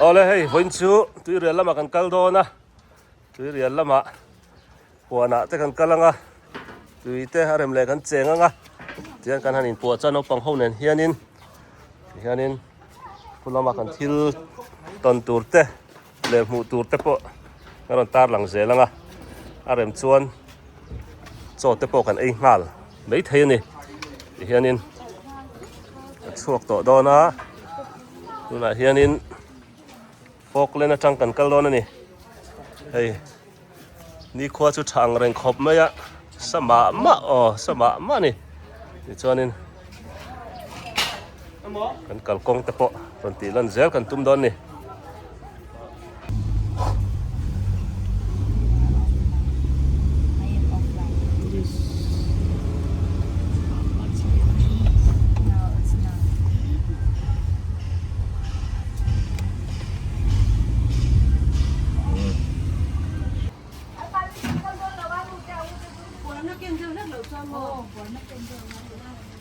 Awle hei vawiin chu tuirial lamah kan kal dawn a tuirial lamah huanah te kan kal ang a tui te a rem leh kan cheng ang a tihian kan han inpuah chuan naupang ho nen hianin tihianin khu lama kan thil tawn tur te leh hmuh tur te pawh kan rawn tar lang zel ang a a rem chuan chaw te pawh kan ei nghal mai thei a ni tihianin a chhuak tawh dawn a tunah hianin Falkland atang kan kal dawn a ni hei nikhua chu tha ang reng khawp mai a sa mah mah aw sa mah mah a ni tichuanin kan kalkawng te pawh rawn tih lan zel kan tum dawn a ni.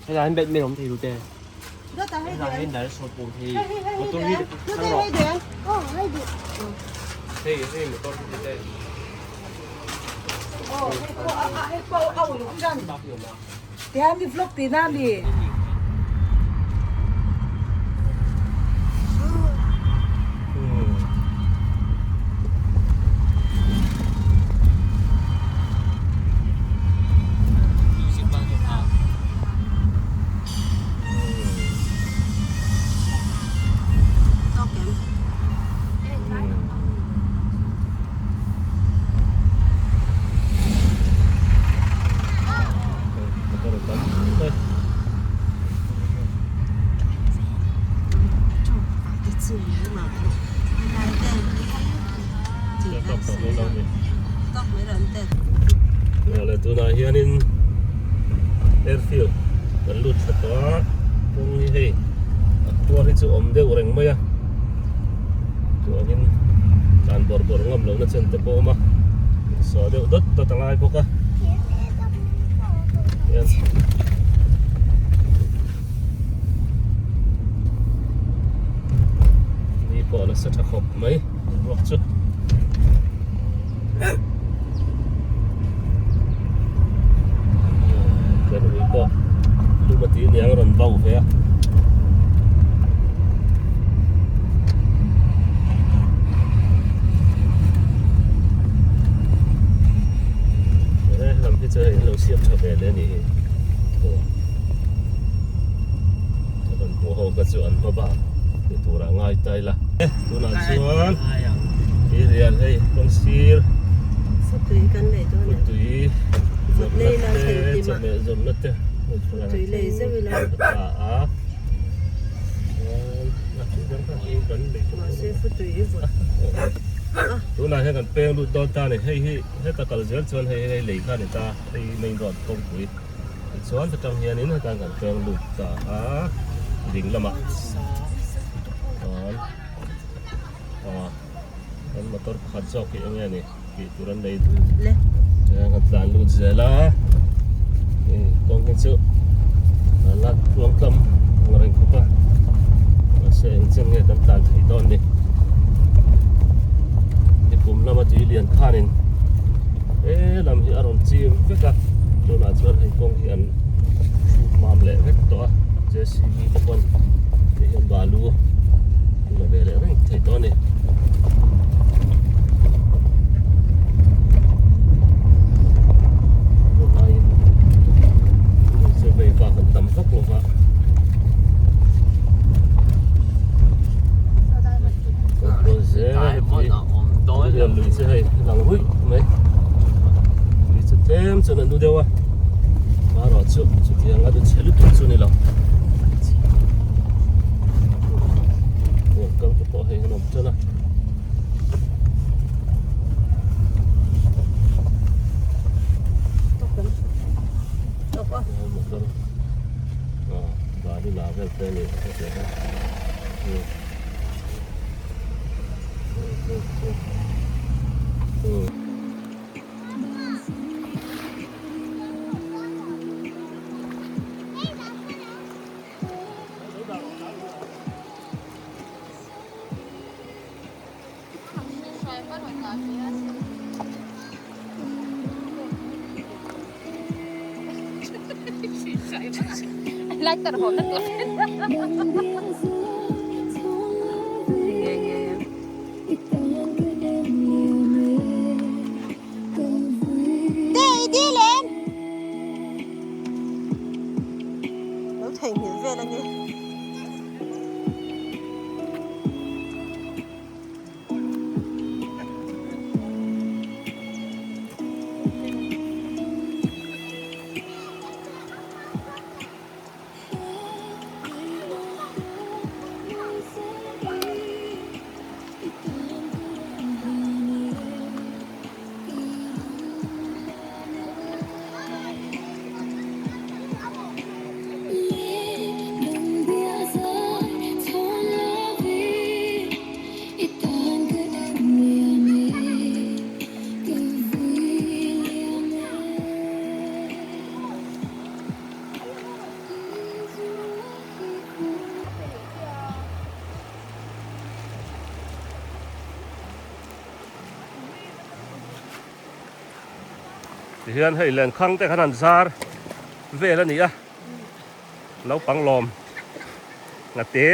Hei hian Batman awm thei rute. Hei hian dinosaur pawh awm thei. Motor hi thlang rawh. Hei hei motor hi te. Tihian mi vlog tihna a mi. Tunah hianin airfield kan lut thla tawh a kawng hi hei a khuar hi chu awm deuh reng mai a chuanin tlan bawrh bawrh ngam lohna chen te pawh a awm a saw deuh dawt dawt a ngai bawk a ni pawh nasa tha khawp mai ruak chu. Kan ui pawh lum a tih aniang a rawn bauh ve a. He lam hi chu hei an lo siam tha ve leh a nih hi. A rawn hmuh ho kha chu an hma bak ni turah ngai ta ila. Tunah chuan tui rial hei kawng sir Futui kan lei dawn em? Futui zawrhna te chawhmeh zawrhna te Futui lei zeuh ila a a chuan a thil dang kha hi kan lei tawh Mahse futui i vawt Tunah hian kan peng lut dawn ta a ni hei hi heta kal zel chuan hei hei lei kha a ni ta hei main road kawngpui Tichuan chutang hianin hetan kan peng lut ta a ding lamah chuan ah kan motor pakhat zawk hi enge ni tih tur an nei hian kan tlan lut zel a hei kawng hi chu a la tluang tlam ang reng khawp a mahse eng chen nge kan tlan theih dawn ni nikum lama tui lian khanin he lam hi a rawn chim vek a tunah chuan hei kawng hi an hrut mam leh vek tawh a J C B te pawn ti hian balu an la ve leh reng thei tawh a ni. Tunlaiin vei vak an tam vak lo va. Lui chu hei lang ruih mai lui chu tlem chuan a nu deuh a marawh chu chutiang a du chhe lutuk chu a ni lo kal te pawh hei an awm tan a. Balu la vel te a ni Lo theihnghilh vel a ni. Tihian hei lenkhang te khan an zar vel a ni a naupang lawm ngate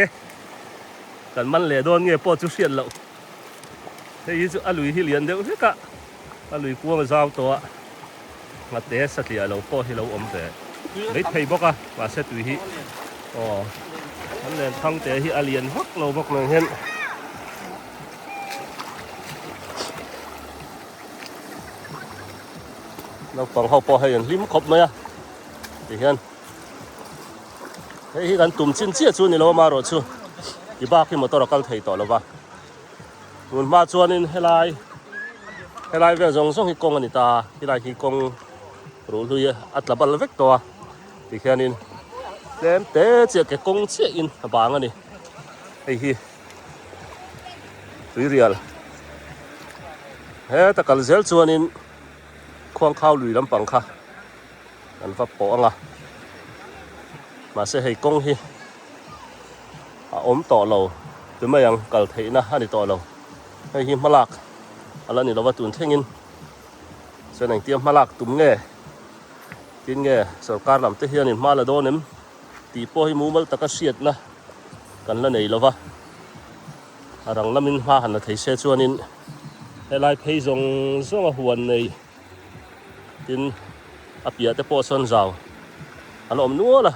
kan man leh dawn nge pawh chu hriat loh hei hi chu a lui hi lian deuh hlek a a lui kuang a zau tawh a ngate satliah lo pawh hi lo awm ve mai thei bawk a mahse tui hi aw an lenkhang te hi a lian vak lo bawk nang hian. Naupang ho pawh hei an hlim khawp mai a tihian hei hi kan tum chin chiah chu ni lo amaherawh chu ti bak hi motor a kal thei tawh lo va tun hma chuanin helai helai vel zawng zawng hi kawng a ni ta helai hi kawng ruhhlui a tla bal vek tawh a tikhianin tlem te chiah ke kawng chiahin a bang a ni hei hi. Tuirial heta kal zel chuanin khuangkhau lui lampang kha an va pawh ang a mahse hei kawng hi a awm tawh lo ti mai ang kal theihna a ni tawh lo hei hi hmalak a la ni lova tun thlengin chuan engtia hmalak tum nge tin nge sorkar lam te hianin hma la dawn em tih pawh hi mumal taka hriatna kan la nei lova a rang lamin hma han la thei se chuanin helai phei zawng zawng a huan nei tin a piah te pawh sawn zau a la awm nual a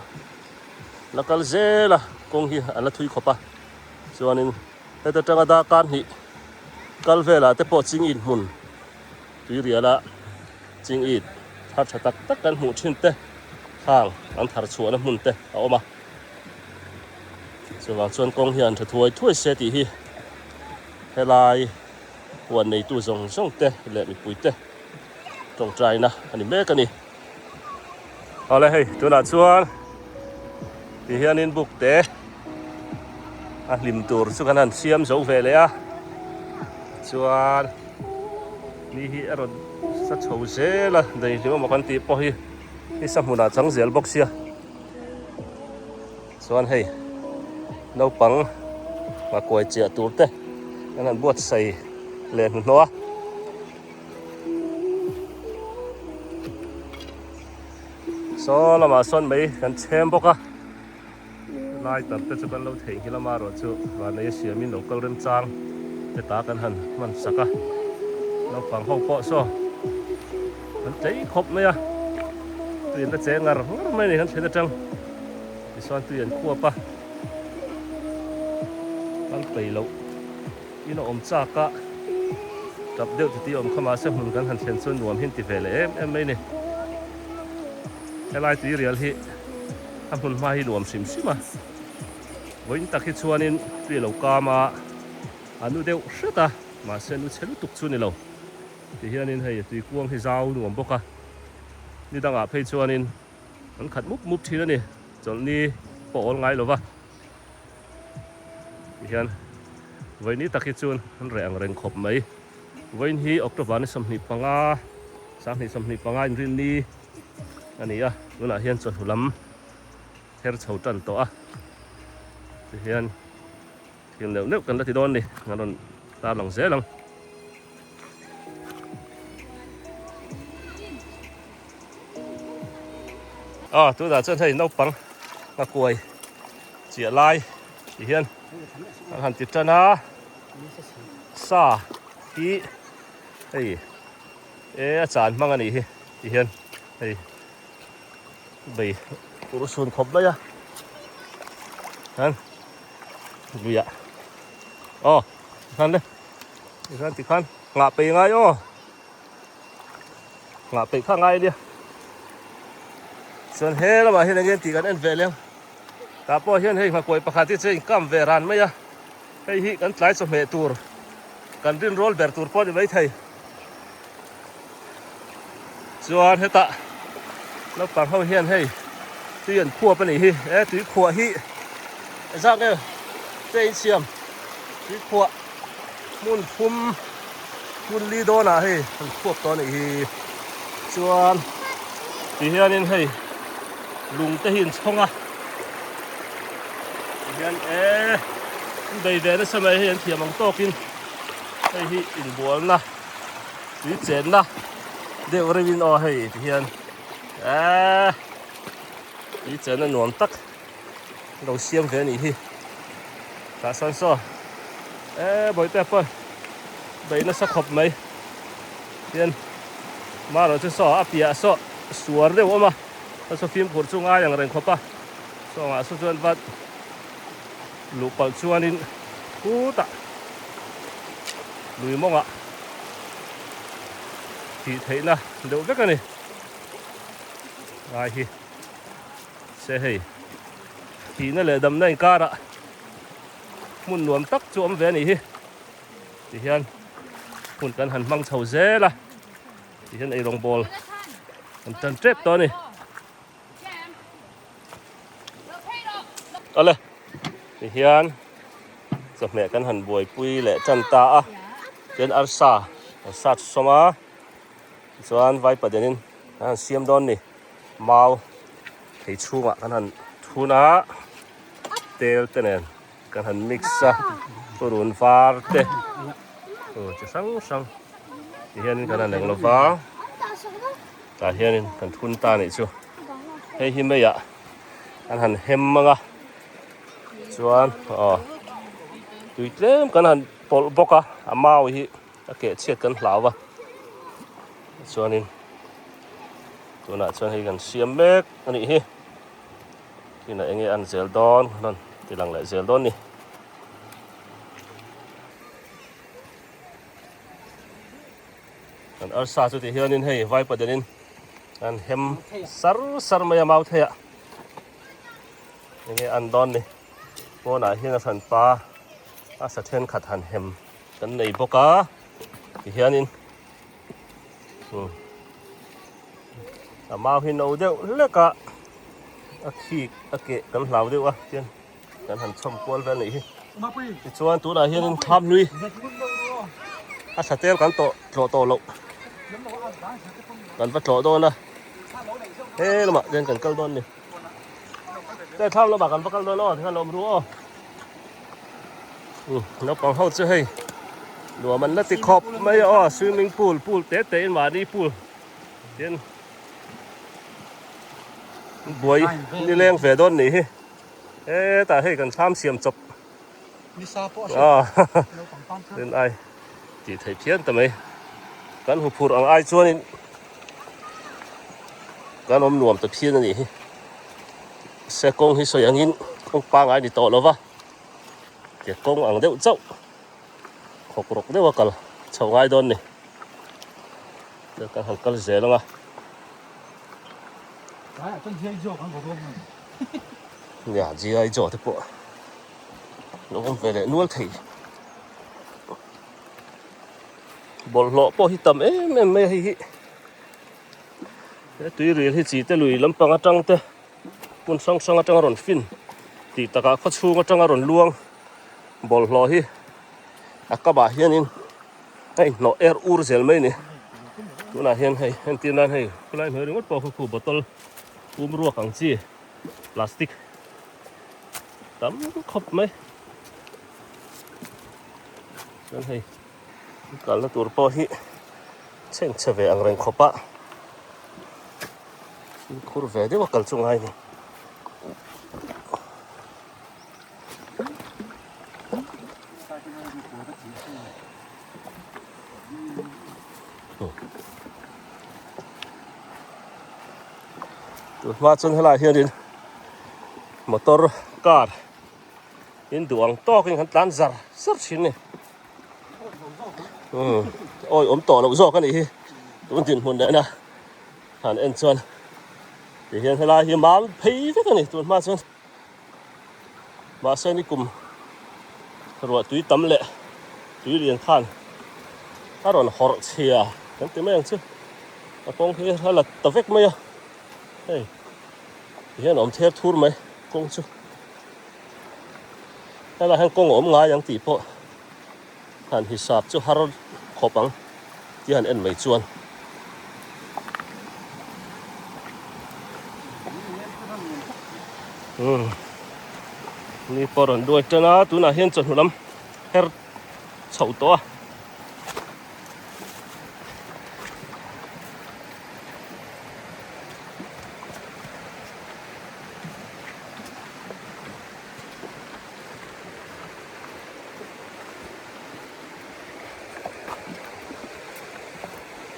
la kal zel a kawng hi a la thui khawp a chuanin heta tanga darkar hnih kal velah te pawh ching in hmun tuiriala ching it thar tha tak tak kan hmuh thin te khang an thar chhuahna hmun te a awm a. Chuvang chuan kawng hian tha thuai thuai se tih hi helai huan neitu zawng zawng te leh mipui te tawngtaina a ni mek a ni. Awle hei tunah chuan ti hianin buk te a hlim tur chu kan han siam zo ve leh a chuan ni hi a rawn sa chho zel a daihlim emaw kan tih pawh hi ni sa hmunah chang zel bawk sia. Chuan hei naupang nghakuai chiah tur te an han buatsaih leh hnuhnawh a. Saw lamah sawn mai kan chhem bawk a lai tam te chu kan lo theihnghilh a amaherawhchu vanei a siamin lo kal remchang te ta kan han hman sak a naupang ho pawh saw an tlei khawp mai a tui an la che ngar ngar mai a ni kan thlen atang tichuan tui an khuap a kal peih loh in a awm chak a tap deuh titi awm kha mahse hmun kan han thlen chuan nuam hi an ti ve leh em em mai a ni helai tui rial hi a hmun hma hi nuam hrim hrim a vawiin tak hi chuanin tui a lo kam a a nu deuh hret a mahse nu chhe lutuk chu a ni lo. Tihianin hei tui kuang hi zau nuam bawk a, ni dangah phei chuanin an khat mup mup thin a ni, chawlhni pawh awl ngai lova. Tihian vawiin ni tak hi chuan an reh ang reng khawp mai. Vawiin hi October ni 25, 2025 inrinni a ni a, tunah hian chawhnu lam her chho tan tawh a, tihian. Thil neuh neuh kan la ti dawn ni, kan rawn tar lang zel ang. Aw tunah chuan hei naupang nghakuai chiah lai ti hian an han ti tan a sa hi hei e a chan hmang a nih hi ti hian hei bei urhsun khawp mai a han luiah aw tikhan le tikhan tikhan nghah peih ngai aw. Nghah peih kha ngai ania. Chuan he lamah hian enge tih kan en ve lem. Tah pawh hian hei nghakuai pakhat hi chu a inkam ve ran mai a. Hei hi kan tlai chawhmeh tur kan rinrawl ber tur pawh a ni maithei. Chuan hetah naupang ho hian hei tui an khuap a nih hi. E tui khuah hi zak nge te insiam tui khuah. Hmun thum hmun li dawnah hei an khuap tawh a nih hi chuan ti hianin hei lung te hi an chhawng a ti hian e an bei ve nasa mai hei an thiam ang tawkin hei hi inbualna tui chenna deuh reuhin aw hei ti hian e tui chenna nuam tak. Lo siam ve a nih hi. Tah sawn saw e bawihte pawh bei nasa khawp mai. Tian marawh chu saw a piah saw suar deuh awm a. A saw fimkhur chu ngai ang reng khawp a. Sawngah saw chuan vat luh palh chuanin khutah lui mawngah tih theihna deuh vek a ni. Ngai hi. Se hei thihna leh damna inkarah hmun nuam tak chu awm ve a nih hi tihian hmun kan han hmang chho zel a tihian eirawng bawl an tan tep tawh a ni awle tihian chawhmeh kan han buaipui leh tan ta a tihian arsa an sat sawm a tichuan vaipadenin an han siam dawn a ni. Mau thei chhungah kan han thun a, tel te nen kan han mix a, purun var te aw chi hrang hrang ti hianin kan han eng lo va, tah hianin kan thun ta anih chu, hei hi meiah kan han hem ang a, chuan aw tui tlem kan han pawlh bawk a, a mau hi a keh chhiat kan hlau a, chuanin. Tunah chuan hei kan siam mek a nih hi. Kinah enge an zel dawn rawn ti lang leh zel dawn ni. Kan arsa chu ti hianin hei vaipa denin an hem sar sar mai a mau thei a. Enge an dawn ni. Pawnah hian a hranpa a sa thenkhat han hem kan nei bawk a. Ti hianin A mau hi no deuh hlek a a khik a keh kan hlau deuh a tian kan han chhawm kual vel anih hi tichuan tunah hianin thlam hlui a thla tel kan tawh tlawh tawh loh kan va tlawh dawn a he lamah hian kan kal dawn a ni thlam lamah kan va kal dawn aw tikhan a awm ru aw. Naupang ho chu hei nuam an la ti khawp mai a aw swimming pool pool te te in mahni pool tin buai ni leng ve dawn nih hi hetah hei kan thlam siam chawp a tin ai tih theih phian ta mai kan huphurh ang ai chuanin kan awm nuam ta phian a nih hi. Se kawng hi sawi angin kawng pangai ni tawh lova ke kawng ang deuh chauh khawk rawk deuh a kal chho ngai dawn ni kan han kal zel ang a nia GI Joe te pawh lo awm ve leh nual thei bawlhhlawh pawh hi tam em em mai a hei hi. He tui ril hi chi te lui lampang atang te hmun hrang hrang atanga rawn fin tih takah khaw chhung atanga rawn luang bawlhhlawh hi a kapah hianin a inhnawh er ur zel mai a ni. Tunah hian hei entir nan hei khulai hnuai ringawt pawh khu khu bottle pum ruak ang chi plastic tam khawp mai. Chuan hei. Kalna tur pawh hi chheng chhe ve ang reng khawp a. Fimkhur ve deuh a kal chu ngai ni. Tun hma chuan helaiah hianin motor car in duh ang tawkin kan tlan zar zar thin a ni. Umm awi awm tawh loh zawk a nih hi tun dinhmun lehna han en chuan tihian helai hi mam phei vek a ni tun hma chuan mahse nikum ruah tui tam leh tui lian khan a rawn hawrh chhia kan ti mai ang chu a kawng hi a la ta vek mai a hei tihian a awm ther thur mai kawng chu helaiah hian kawng a awm ngai ang tih pawh han hisap chu har khawp ang tih han en mai chuan. Umm ni pawh rawn duai tan a tunah hian chawhnu lam her chhoh tawh a.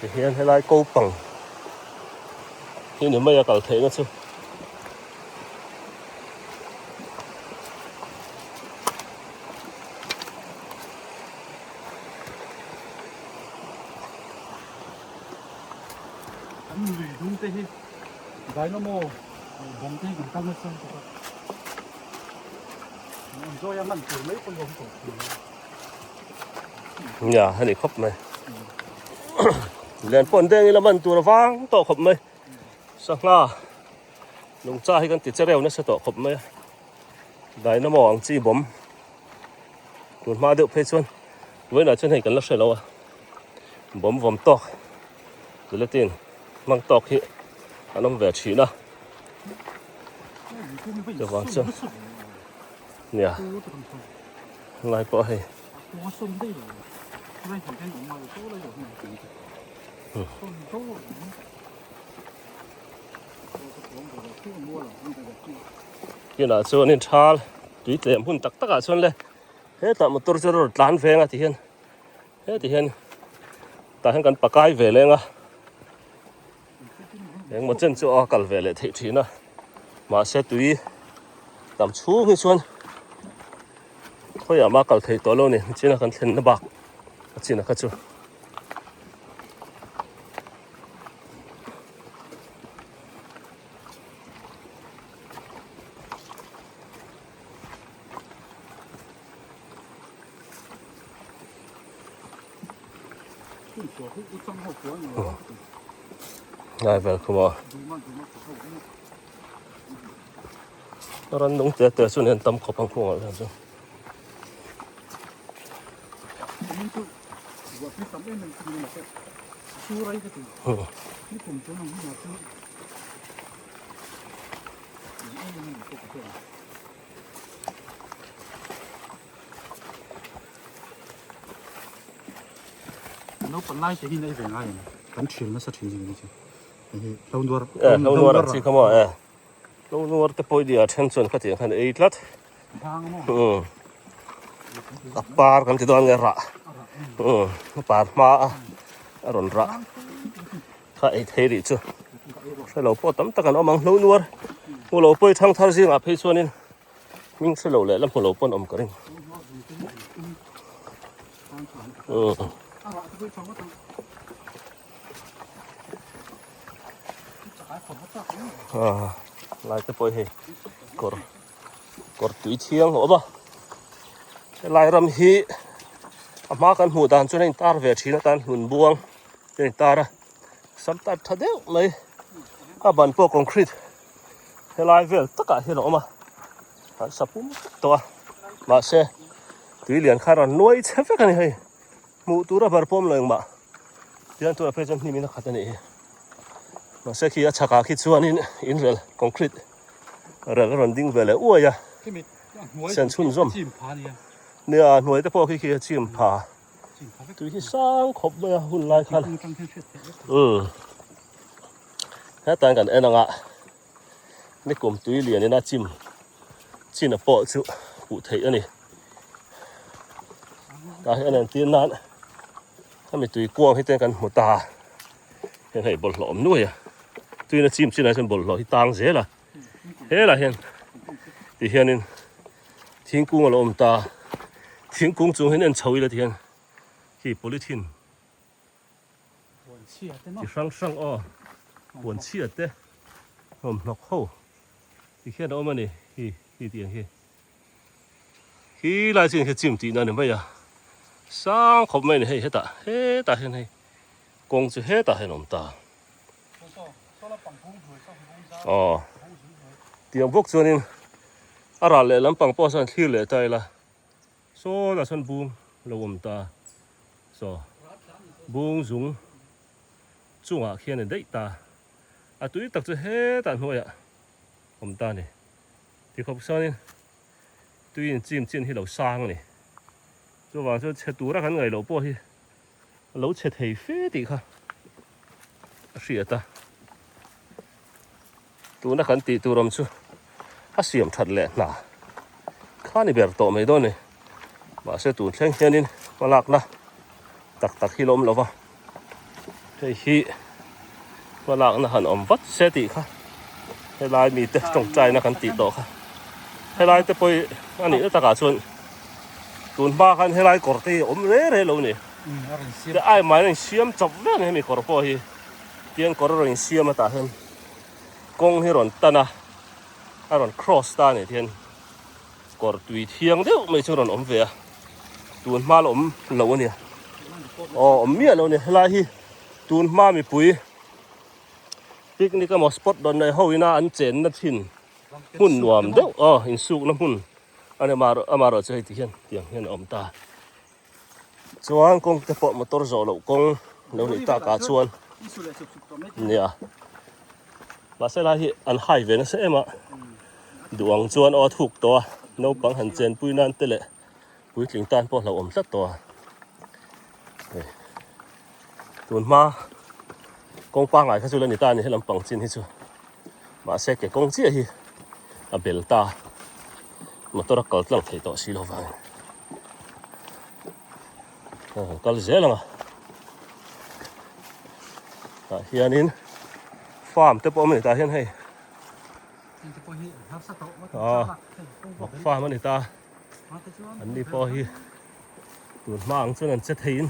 Tihian helai ko pang hi ni mai a kal theihna chu. An lui dung te hi dynamo bawm te hi kan kal nasa bawk a. An zawi a man tur mai pawh hi awm tawh thin a. Nia a ni khawp mai. Lian pawh an deng ila man tur a vang tawh khawp mai. Sangha lungcha hi kan ti che reuh nasa tawh khawp mai a. Dynamo ang chi bawm tun hma deuh phei chuan vawiinah chuan hei kan la hre lo a. Bawm vawm tawk bulletin hmang tawk hi an awm ve thin a. Chuvang chuan nia ngai pawh hei Kinah chuan in thal tui tlem hun tak takah chuan le hetah motor chu a rawn tlan veng a ti hian heti hian tah hian kan pakai ve leng a engmaw chen chu a kal ve leh theih thin a mahse tui tam chhung hi chuan khawiah mah kal thei tawh lo a ni china kan thlenna bak a china kha chu. Ngai vel khum a ran nung te te chu nen tam khawp ang khung ah hian chuan. Naupang lai te hian ei ve ngai ang kan thil nasa thin zing ani chu hei hi hlo nuar eh hlo nuar ang chi kha maw eh hlo nuar te pawh i nia then chuan khatiang khan ei tlat umm a par kan ti dawn nge rah umm a par hma a a rawn rah kha ei thei rih chu hrelo pawh tam tak an awm ang hlo nuar hmu lo pawh i thang thar zingah phei chuanin Hming hre lo leh la hmu lo pawn awm ka ring. Ah, lai te pawh hei kawr kawr tui thiang a awm a. Helai ram hi a hma kan hmuh dan chuan a intar ve thin atan hlun buang a intar a. Sam type tha deuh mai a ban pawh concrete Helai vel takah hian a awm a, an sa pum vek tawh a, mahse tui lian kha rawn nuai chhe vek a ni hei, hmuh tur a bar pawm lo engmah tiang tunah phei chuan hnim in a khat a nih hi, mahse khi a chhakah khi chuanin in rel concrete rel a rawn ding ve leh uai a, sen chhunzawm nia hnuai te pawh khi khi a chim pha tui hi sang khawp mai a hun lai khan umm. Hetan kan en anga nikum tui lian ina chim chin a pawh chu hmuh theih a ni. Tah hian entir nan hemi tui kuang hi te kan hmu ta a, heng hei bawlhhlawh awm nuai a, tuina chim chinah hian bawlhhlawh hi tang zel a, helah hian ti hianin thingkung a lo awm ta, thingkung chung hian en chho ila ti hian khi polythene chi hrang hrang aw puan chhia te hnawmhnawk ho ti khian a awm a ni hi hi tiang hi khi lai chin khi chim tihna a ni mai a sang khawp mai a ni hei hetah hetah hian hei kawng chu hetah hian a awm ta aw tiang bawk chuanin a ral leh lampang pawh sawn thlir leh ta ila. Saw lah chuan bung lo awm ta saw bung zung chungah khian a daih ta a tui tak chu hetah hnuaiah awm ta a ni tikhawp chuanin tui in chim chin hi lo sang a ni chuvang chuan chhe tura kan ngaih loh pawh hi a lo chhe thei fe tih kha a hriat a Tuna kan tih tur awm chu a siam that leh hna kha ni ber tawh mai dawn a ni. Mahse tun thleng hianin hmalakna tak tak hi la awm lo va, hei hi hmalakna han awm vat se tih kha helai mite tawngtaina kan tih tawh kha. Helai te pawh hi a nih na takah chuan tun hma khan helai kawr te hi a awm re re lo a ni. Te ai mahni a insiam chawp vek a ni hemi kawr pawh hi. Tiang kawr a rawn insiam a tah hian kawng hi rawn tan a, a rawn cross ta a nih hian kawr tui thiang deuh mai chu a rawn awm ve a, tun hma la awm lo a nia, aw awm miah lo a ni, helai hi tun hma mipui picnic emaw spot rawn nei ho ina an chenna thin hmun nuam deuh aw insukna hmun a ni amaherawhchu hei ti hian tiang hian a awm ta. Chuan kawng te pawh motor zawh loh kawng lo nih tak ah chuan nia mahse lai hi an hai ve nasa em a duh ang chuan aw a thuk tawh a naupang han chenpui nan te leh puitling tan pawh hlauhawm tlat tawh a hei tun hma kawng pangngai kha chu la ni ta a ni helam pang chin hi chu mahse ke kawng chiah hi a bel ta motor a kal tlang thei tawh si lo vangin. Aw kal zel ang a tah hianin farm te pawh a awm a ni tah hian hei aw farm a ni ta an ni pawh hi tun hma ang chuan an che theiin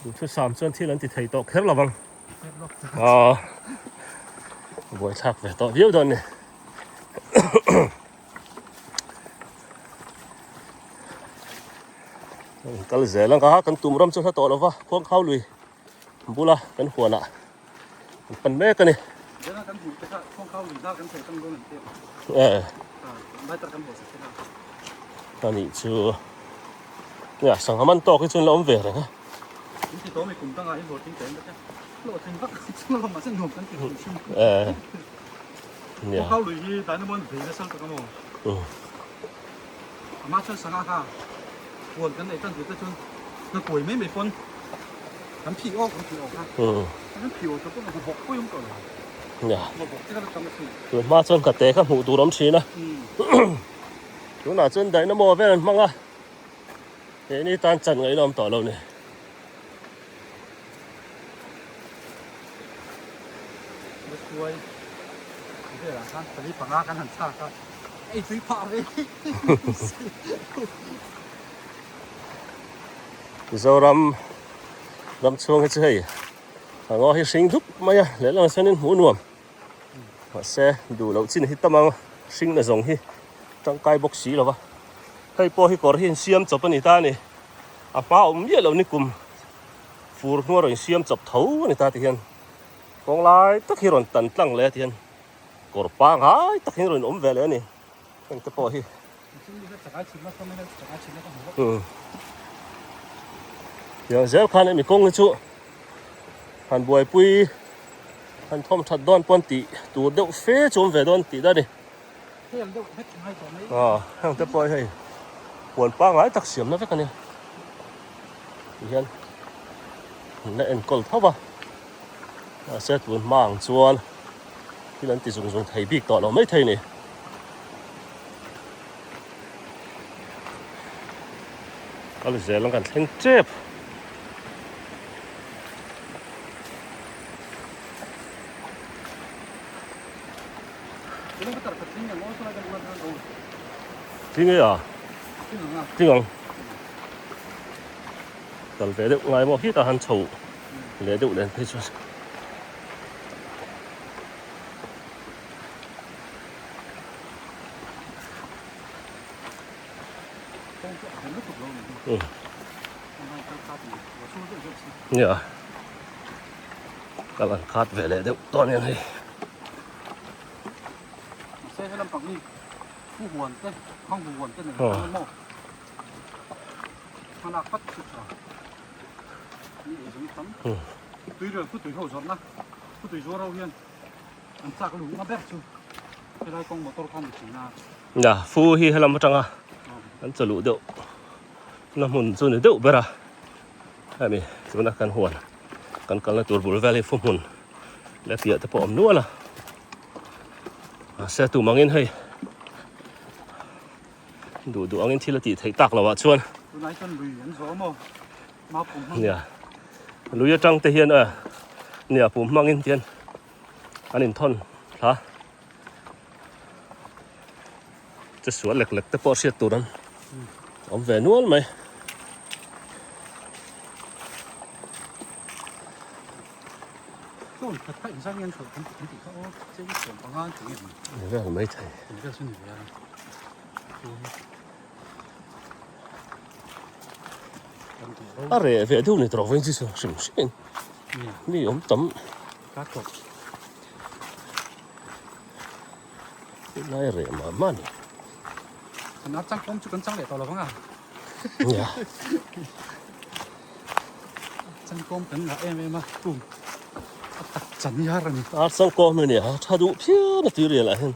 duhthusam chuan thil an ti thei tawh kher lo vang aw buaithlak ve tawh viau dawn a ni. Kal zel ang a kan tum ram chu hla tawh lova khuang khau lui bula kan huanah kan pan mek a ni. Ani chu nia sangha man tawk hi chuan la awm ve reng a. Nia. Khuang lui hi dynamo an vei nasa tak amaw? Amah chuan sangha kha huan kan nei tan tur te chuan ka kuai mai mai pawn kan phih awk kan phih awk a. Kan phih awk pawn ka bawk pawih awm tawh lo. Nia. Ka bawk te kha la tam asin. Tun hma chuan ka te kha hmuh tur awm thin a. Tunah chuan dynamo vel an hmang a. Keini tan chan ngaihna awm tawh lo ni. Mizoram ram chhung hi chu hei a ngaw hi hring dup mai a lehlam ah chuanin hmuh nuam mahse duh loh chin hi tam ang hring na zawng hi tangkai bawk si lo va hei pawh hi kawr hi insiam chawp a ni ta a ni a hma awm miah lo ni kum fur hnuai rawn insiam chawp tho a ni ta ti hian kawng lai tak hi rawn tan tlang leh a ti hian kawr pangngai tak hi rawn awm ve leh a ni heng te pawh hi tiang zel khan hemi kawng hi chu han buaipui han thawm that dawn pawn tih tur deuh fe chu awm ve dawn tih daih a ni. Heng te pawh hi hei huan pangngai tak siamna vek a nia tihian an la enkawl tho va mahse tun hma ang chuan. Thil an ti zung zung thei bik tawh lo maithei a ni. Kal zel ang kan thleng tep. Tling e a? Tling ang. Kal ve deuh ngai maw khitah han chho leh deuh nen phei chuan. Nia kal an khat ve leh deuh tawh aniang hei. Nia fu hi helam atanga an chaw luh deuh na hmun chu ni deuh ber a hemi tuna kan huan kan kalna tur bul vel hi fu hmun leh piah te pawh a awm nual a mahse tum angin hei duh duh angin thil a tih theih tak loh ah chuan nia lui atang te hian a nia pum hmangin tian an inthawn thla che sual lek lek te pawh hriat tur an awm ve nual mai. Vel mai thei. A reh ve deuh ni tawh vawiin chu hrim hrim in mi awm tam lai reh mah mah a ni. Nia. Ar changkawm hi a nia tha duh phian a tui rial ah hian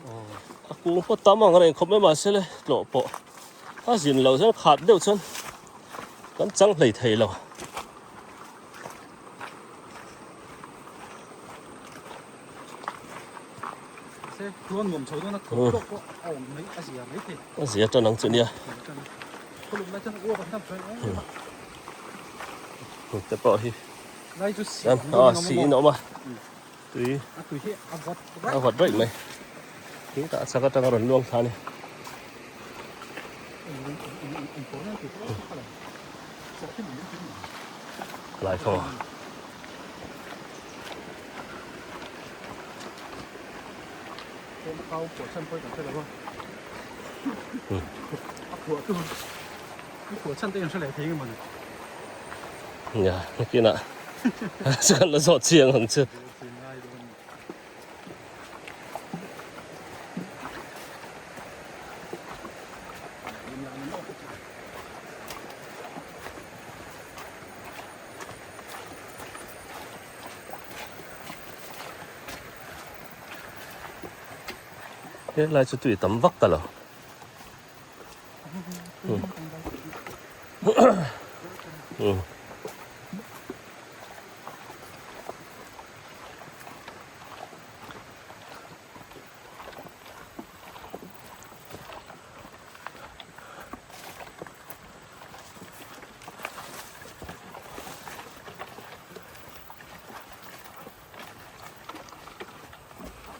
a kung pawh tam ang reng khawp mai mahse le tlawh pawh a zin loh chuan khat deuh chuan kan chang hlei thei lo. A zia tan ang chu nia. Te pawh hi a si in a awm a tui a vat raih mai hetah a chak atanga rawn luang thla a ni. Lai khaw Nia nakinah chuan la zawh chiang ang chu. Helai chu tui tam vak ta lo.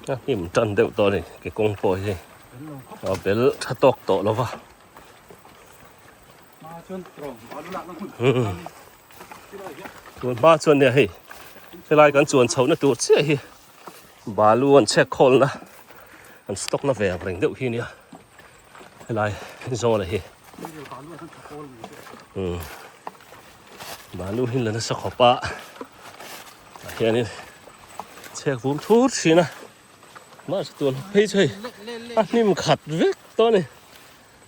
A hnim tan deuh tawh a ni ke kawng pawh hi a bel tha tawk tawh lo va. Tun hma chuan nia hei helai kan chuan chhohna tur chiah hi balu an chhek khawlna an stock na ve ang reng deuh hi nia helai zawn hi balu hi la nasa khawp a tah hianin chhek vum thur thin a mahse tun phei chu hei a hnim khat vek tawh a ni.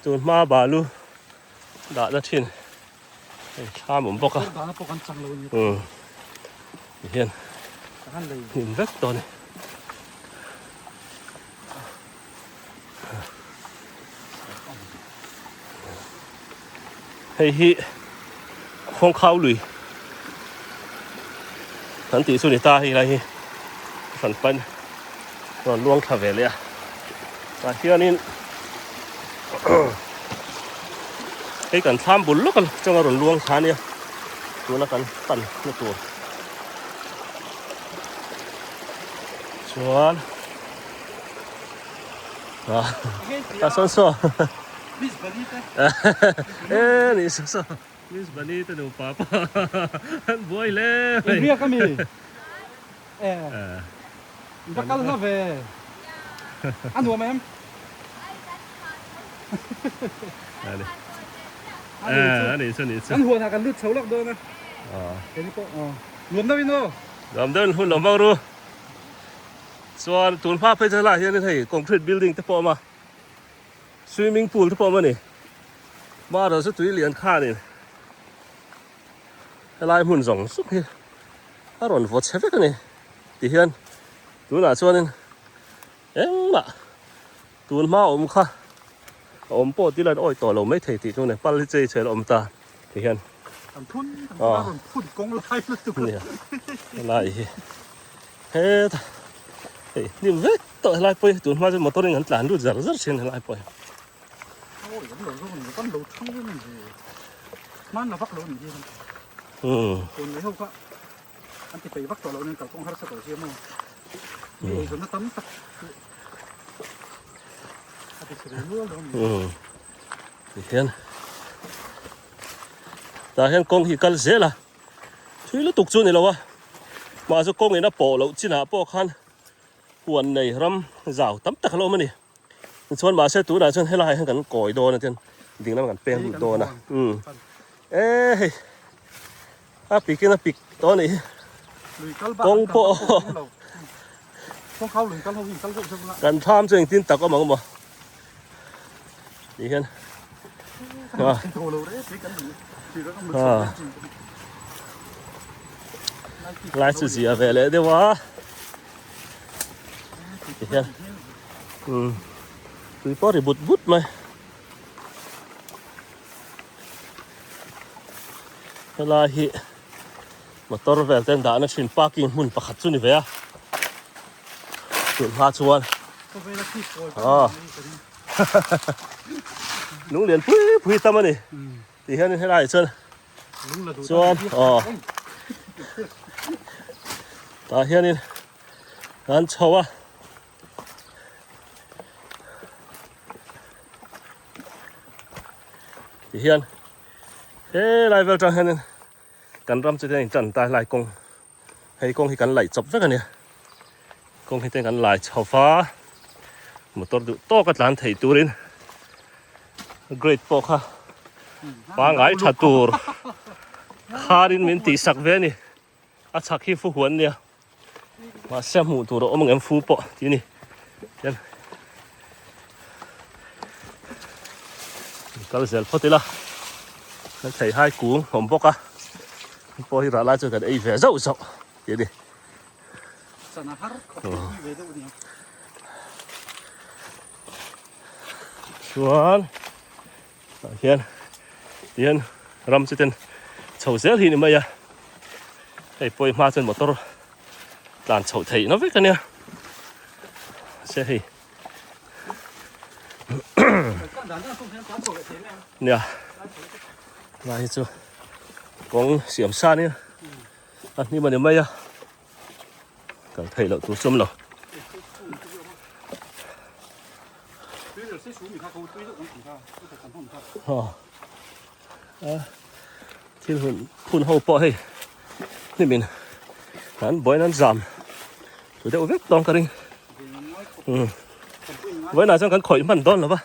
Tun hma balu dahna thin hei thlam awm bawk a umm tihian hnim vek tawh a ni. Hei hi khuangkhau lui kan tih chu ni ta hei lai hi hran pan. Rawn luang thla ve leh a. Tah hianin hei kan thlam bul lawk atanga rawn luang thla ania tuna kan pan na tur. Chuan ah ah sawn saw Miss Bunny te e ni saw saw Miss Bunny te nupa pawh an buai hle mai. Inriak ami. E va kal hla ve a nuam em? A ni chu a ni chu. Kan huanah kan lut chho lawk dawn a. Keini pawh nuam deuhin aw. Nuam deuhin hun lo hmang ru. Chuan tun hma phei chu helaiah hianin hei concrete building te pawh a awm a. Swimming pool te pawh a awm a ni. Mahrawh chu tui lian khanin helai hmun zawng zawng hi a rawn vaw chhe vek a ni ti hian tunah chuanin engmah tun hma awm kha a awm pawh tila an awih tawh lo mai thei tih chu ni pal hi chei chhe a awm ta ti hian kan phun kan phun a rawn phun kawng lai lutuk nia helai hi heta hei hnim vek tawh helai pawh hi tun hma chuan motor in an tlan lut zar zar thin helai pawh hi. Tihian tah hian kawng hi kal zel a thui lutuk chu a ni lo a mahse kawng in a pawh loh chinah pawh khan huan nei ram zau tam tak a lo awm a ni. Tichuan mahse tunah chuan helaiah hian kan kawi dawn a tin ding lamah kan peng lut dawn a umm e hei a pik in a pik tawh a nih hi kawng pawh kan thlam chu engtin tak awm ang maw tih hian ah ah lai chu zia ve leh deuh a ti hian umm tui pawh a ri but but mai helai hi motor vel te an dahna thin parking hmun pakhat chu ni ve a tun hma chuan ah lung lian pui pui tam a ni ti hian helai ah chuan chuan aw tah hianin an chho a ti hian helai vel tang hianin kan ram chu hian intan ta helai kawng hei kawng hi kan laih chawp vek a nia kawng hi te kan lai chho va motor duh tawk a tlan thei turin grade pawh kha pangai tha tur kharin min tih sak ve a ni a chhak hi fu huan nia mahse hmuh tur a awm ang em fu pawh tih a ni tian kal zel phawt ila kan thei hai kung awm bawk a pawh hi rah lai chuan kan ei ve zauh zauh tih a ni. Chuan tah hian tihian ram chu ten chho zel hi ni mai a hei pawh hi hma chuan motor tlan chhoh theih na vek a nia se hei nia lai hi chu kawng siam sa nia a hnim a ni mai a. Kal theih loh tur chu awm lo. Thil hun phun ho pawh hei hnimin an buain an zam thu deuh vek tawng ka ring. Vawiinah chuan kan khawih hman dawn lo va.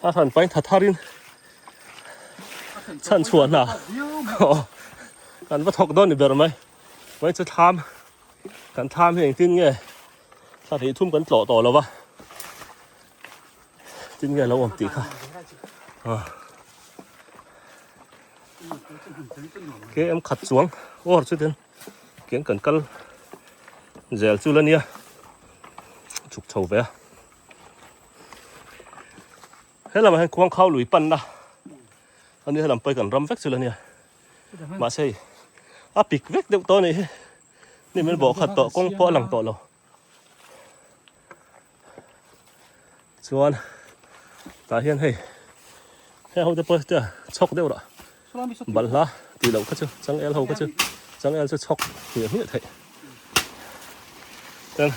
A hran pain tha tharin chhan chhuah hna. Kan va thawk dawn ni ber mai. Mai chu thlam kan thlam hi engtin nge thla hnih thum kan tlawh tawh lo va. Tin nge lo awm tih kha. Km khat chuang awr chu tin kian kan kal zel chu la nia chhuk chho ve a. Helamah hian khuangkhau lui panna a nia helam pawh hi kan ram vek chu la nia. Mahse hei a pik vek deuh tawh a nih hi. Hnim in bawh khat tawh kawng pawh a lang tawh lo. Chuan tah hian hei heng ho te pawh te chhawk deuh rah balhla tih loh kha chu changel ho kha chu changel chu chhawk hmiah hmiah theih ten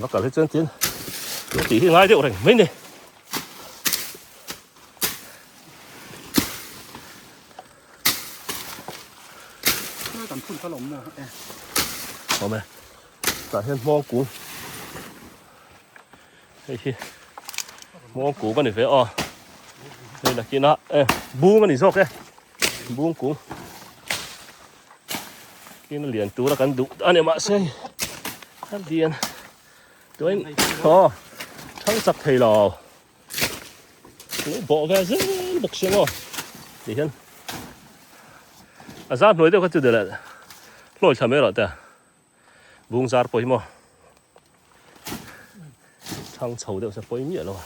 va kal hi chuan tin tih hi ngai deuh reng mai ni. Kan phun kha lawm maw e. Awm e. Tah hian hmawng kung. Hei hi hmawng kung a ni ve aw. Hei nakinah e bung a ni zawk e. Bung kung. Kina lian tura kan duh a ni mahse a lian tuain aw thang chak thei lo. Lo bawh ve zel bawk sia maw ti hian a zar hnuai deuh kha chu delh hlawi thla mai rawh te bung zar pawh hi maw thang chho deuh se pawi miah lo a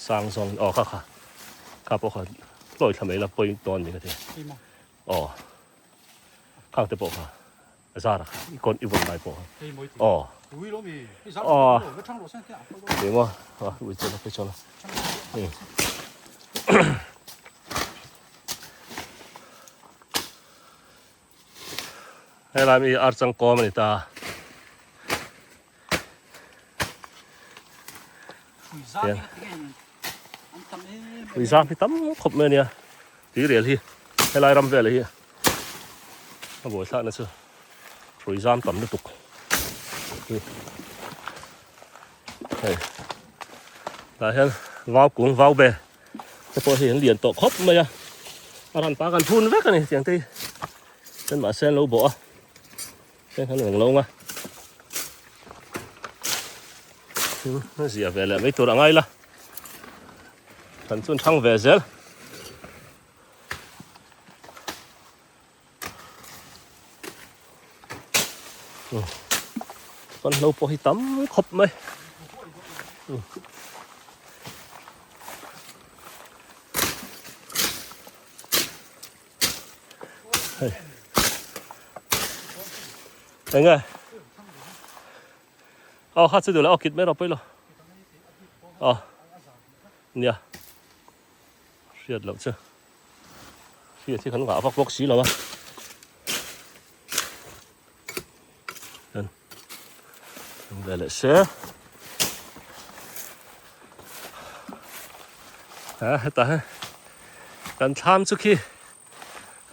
sang zawng aw kha kha kha pawh kha hlawi thla mai la pawi dawn ni ka ti aw khang te pawh kha. Zara kha i kawn i vawn lai pawh kha. Aw. Aw. Eng maw? A ui chuan a phei chuan a. Helai mi ar chang kawm a ni ta. Ui zam hi tam khawp mai a nia. Tuirial hi helai ram velah hi a buai thlakna chu hrui zam tam lutuk hi hei tah hian vau kung vau be te pawh hi an lian tawh khawp mai a a ran pa kan phun vek a ni tiang te hi chuan mahse an lo bawh a heng han reng lo ang a zia ve leh mai tur a ngai la. Kan chun thang ve zel. Kan hlo pawh hi tam khawp mai. Hei. Enge. Aw kha chu duh lo aw kit mai rawh pawilo. Aw nia hriat loh chu hriat hi kan ngah vak bawk si lo a. Kan ve leh se. Ha heta he kan thlam chu khi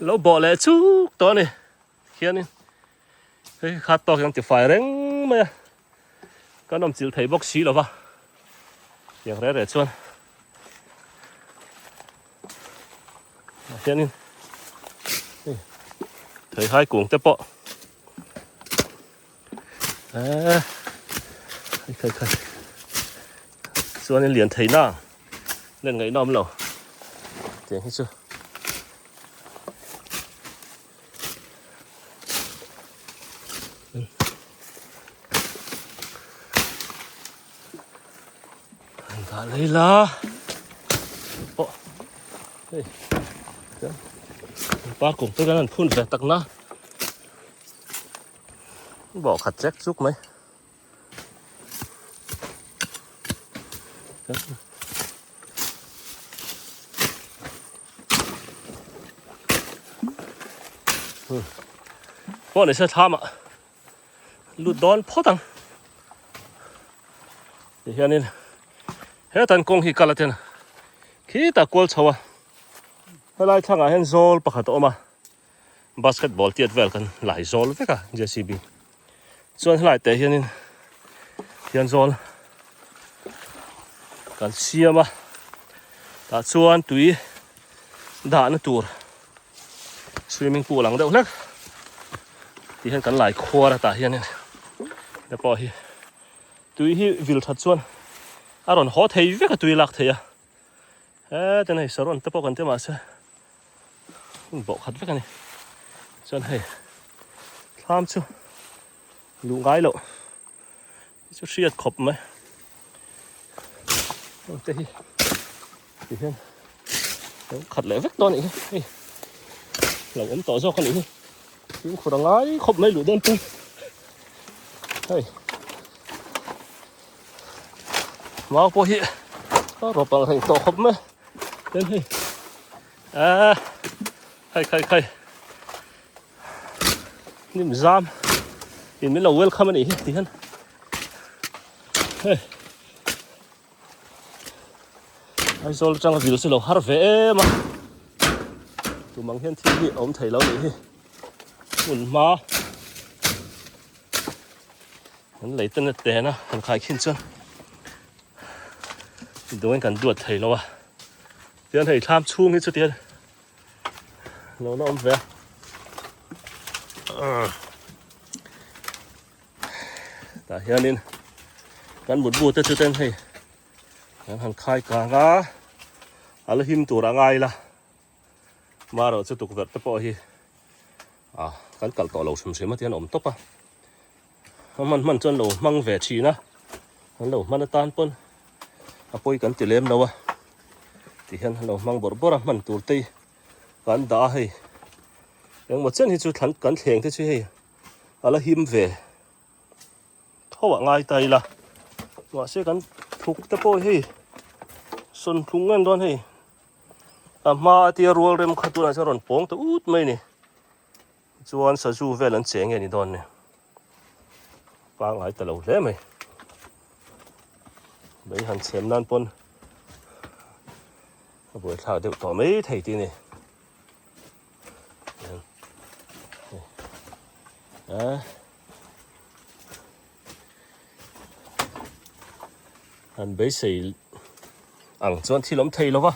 lo bawh leh chuk tawh a ni khianin. Hei kha tawk hian tifai reng mai a, kan awm chilh thei bawk si lo va, tiang reh reh chuan ah hianin hei theihai kung te pawh eee hei khai khai chuanin lian thei na len ngaihna awm lo tiang hi chu. Dah lei la pawh hei par kum te kan han phun ve tak na bawh khat chek chuk mai. Pawh ni se thlam ah lut dawn phawt ang ti hianin hetan kawng hi kal aten khitah kual chho a helai thlangah hian zawl pakhat a awm a. Basketball tiat vel kan lai zawl vek a JCB chuan helai teh hianin hian zawl kan siam a tah chuan tui dahna tur swimming pool ang deuh hlek ti hian kan lai khuar a tah hianin te pawh hi tui hi vil that chuan a rawn haw thei vek a tui lak thei a hetin hei saron te pawh kan ti mahse. Hun bawh khat vek a ni. Chuan hei thlam chu luh ngai loh hi chu hriat khawp mai. Heng te hi ti hian lo khat leh vek dawn a nih hi. Hei lo awm tawh zawk a nih hi. Fimkhur a ngai khawp mai luh dawn chu. Hei. Mau pawh hi a rawp ang reng tawh khawp mai. Ten hei. Ah, khai khai khai. Hnim zam in min lo welcome a nih hi ti hian. Hei. Aizawl atanga vil chu lo har ve em a tum ang hian thil hi a awm thei lo nih hi hmun hma an lei ten a ten a han khai khin chuan duhin kan duat thei lo a tian hei thlam chhung hi chu tian lo la awm ve a tah hianin kan mutbu te chu ten hei kan han khai kang a a la him tur a ngai la marawh chu tukverh te pawh hi ah kan kalh tawh lo hrim hrim a tihian a awm tawp a a hman hman chuan lo hmang ve thin a an lo hman atan pawn a pawi kan ti lem lo a tihian an lo hmang bawrh bawrh a hman tur te hi kan dah a hei engmaw chen hi chu thlan kan thleng te chu hei. A la him ve tho ah ngai ta ila mahse kan thuk te pawh hei sawn thlung ngan dawn hei a hma a tia rual rem kha tunah chuan rawn pawng ta ut mai ni chuan sazu vel an che nge ni dawn ni pangai ta lo hle mai bei han chhem nan pawn a buaithlak deuh tawh mai thei tih a ni. Han beisei ang chuan thil awm thei lo va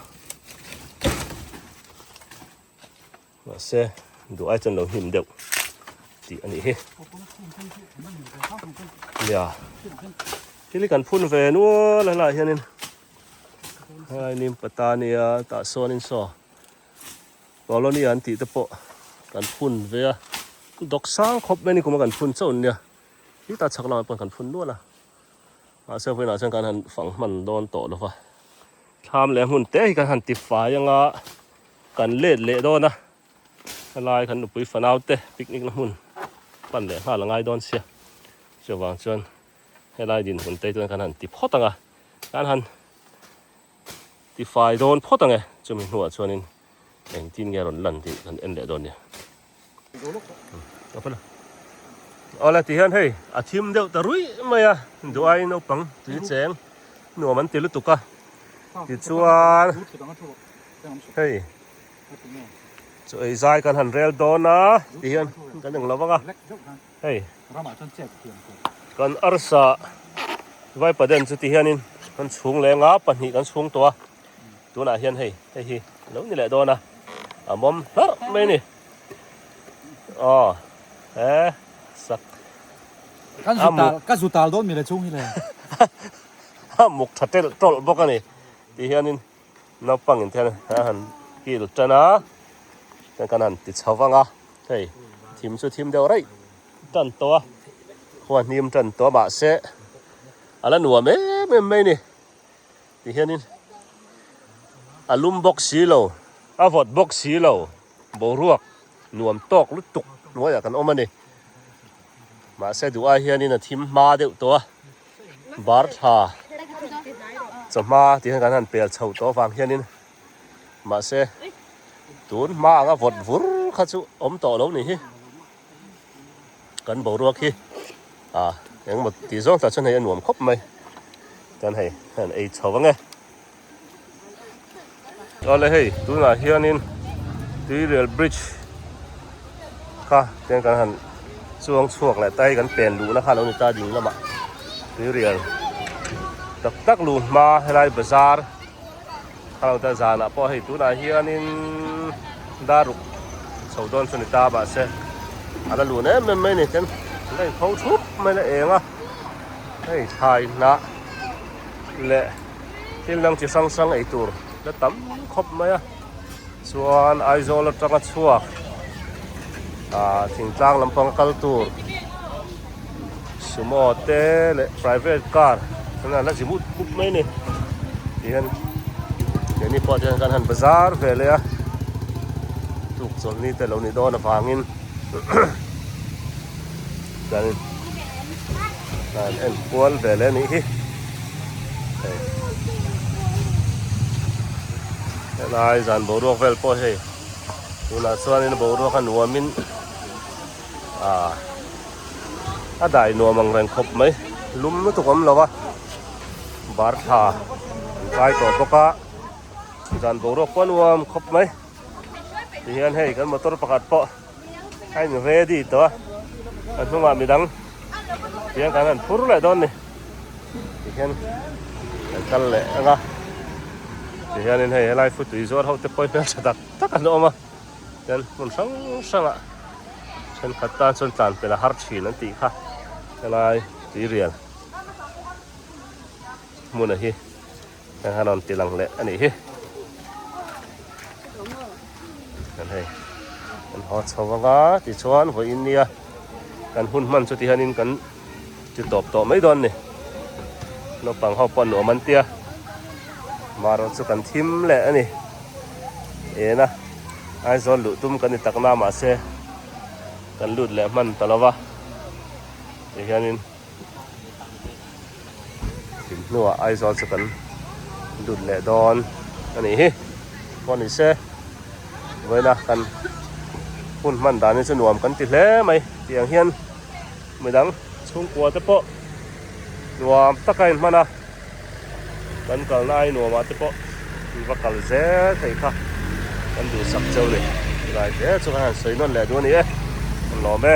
mahse duh ai chuan lo hnim deuh tih a nih hi nia thil hi kan phun ve nual a helaiah hianin helai nim patania tah sawnin saw. Colony an tih te pawh kan phun ve a, dawk sang khawp mai ni kum a kan phun chauh nia, hi ta chhak lamah pawh kan phun nual a, mahse vawiinah chuan kan han fang hman dawn tawh lo va, thlam leh hmun te hi kan han ti fai anga kan let leh dawn a, helai kan nupui fanau te picnic na hmun pan leh nghal a ngai dawn sia, chuvang chuan helai dinhmun te chuan kan han ti phawt ang a, kan han. Tifai dawn phawt ang e, chumi hnuah chuanin engtin nge rawn lan tih kan en leh dawn nia. Awle tihian hei a thim deuh ta ruih mai a, duai naupang tui cheng nuam an ti lutuk a, tichuan hei chaw ei zai kan han rel dawn a tihian kan eng lo vang a, hei kan arsa vaipaden chu tihianin kan chhung leng a pahnih kan chhung tawh a tunah hian hei hei hi a lo ni leh dawn a a mawm hlarh mai a ni aw he sak a muk ka zu tal dawn mi le chhung hi le a muk tha telh tawlh bawk a ni tihianin naupang in te hian a han kil tan a chuan kan han ti chho vang a hei thim chu thim deuh raih tan tawh a khua hnim tan tawh a mahse a la nuam em em mai a ni ti hianin a lum bawk si lo a vawt bawk si lo boruak nuam tawk lutuk hnuaiah kan awm a ni mahse duh ai hianin a thim hma deuh tawh a bar tha chawhma tih hian kan han pel chho tawh avang hianin mahse tun hma anga vawt vur kha chu awm tawh lo ni hi kan boruak hi ah engemaw tih zawng tak chuan hei a nuam khawp mai chuan hei han ei chho ang e awle hei tunah hianin tuirial bridge kha tiang kan han chuang chhuak leh ta hei kan pen luhna kha a lo ni ta ding lamah tuirial tak tak luh hma helai bazar kha lo ta zanah pawh hei tunah hianin dar ruk chho dawn chu ni ta mahse a la lun em em mai a ni ten la in kho thup mai la eng a hei thlai hnah leh thil dang chi hrang hrang ei tur la tam khawp mai a chuan Aizawl atanga chhuak ah thingtlang lampang kal tur sumo te leh private car an la zi mup mup mai a ni tihian keini pawh chuan kan han bazar ve leh a tuk chawlhni te lo ni dawn avangin. Chuanin an en kual ve leh a nih hi. Hei helai zan boruak vel pawh hei tunah chuanin boruak a nuamin ah a dai nuam ang reng khawp mai lum lutuk awm lo a bar thla an kai tawh bawk a zan boruak pawh a nuam khawp mai tihian hei kan motor pakhat pawh a in ready tawh a a hnungah midang tihian kan han phur leh dawn a ni tihian kan kal leh ang a tihianin hei helai futui zuar ho te pawh hi hmeltha tak tak an awm a chuan hmun hrang hrangah thenkhat tan chuan tlan pel a har thin an tih kha helai tuirial hmuna hi heng han rawn ti lang leh a nih hi kan hei kan haw chho anga tichuan vawiin nia kan hun hman chu tihianin kan ti tawp tawh mai dawn ni naupang ho pawh nuam an tia marawh chu kan thim leh a ni ena Aizawl luh tum kan ni tak na mahse kan lut leh hman ta lova tihianin thim hnuah Aizawl chu kan lut leh dawn a nih hi pawh ni se vawiina kan hun hman dan hi chu nuam kan ti hle mai tiang hian midang chhungkua te pawh nuam taka inhman a kan kalna ai nuamah te pawh in va kal zel thei kha kan duhsak cheu ni tilai te chu kan han sawi nawn leh duh a ni e kan lawm e.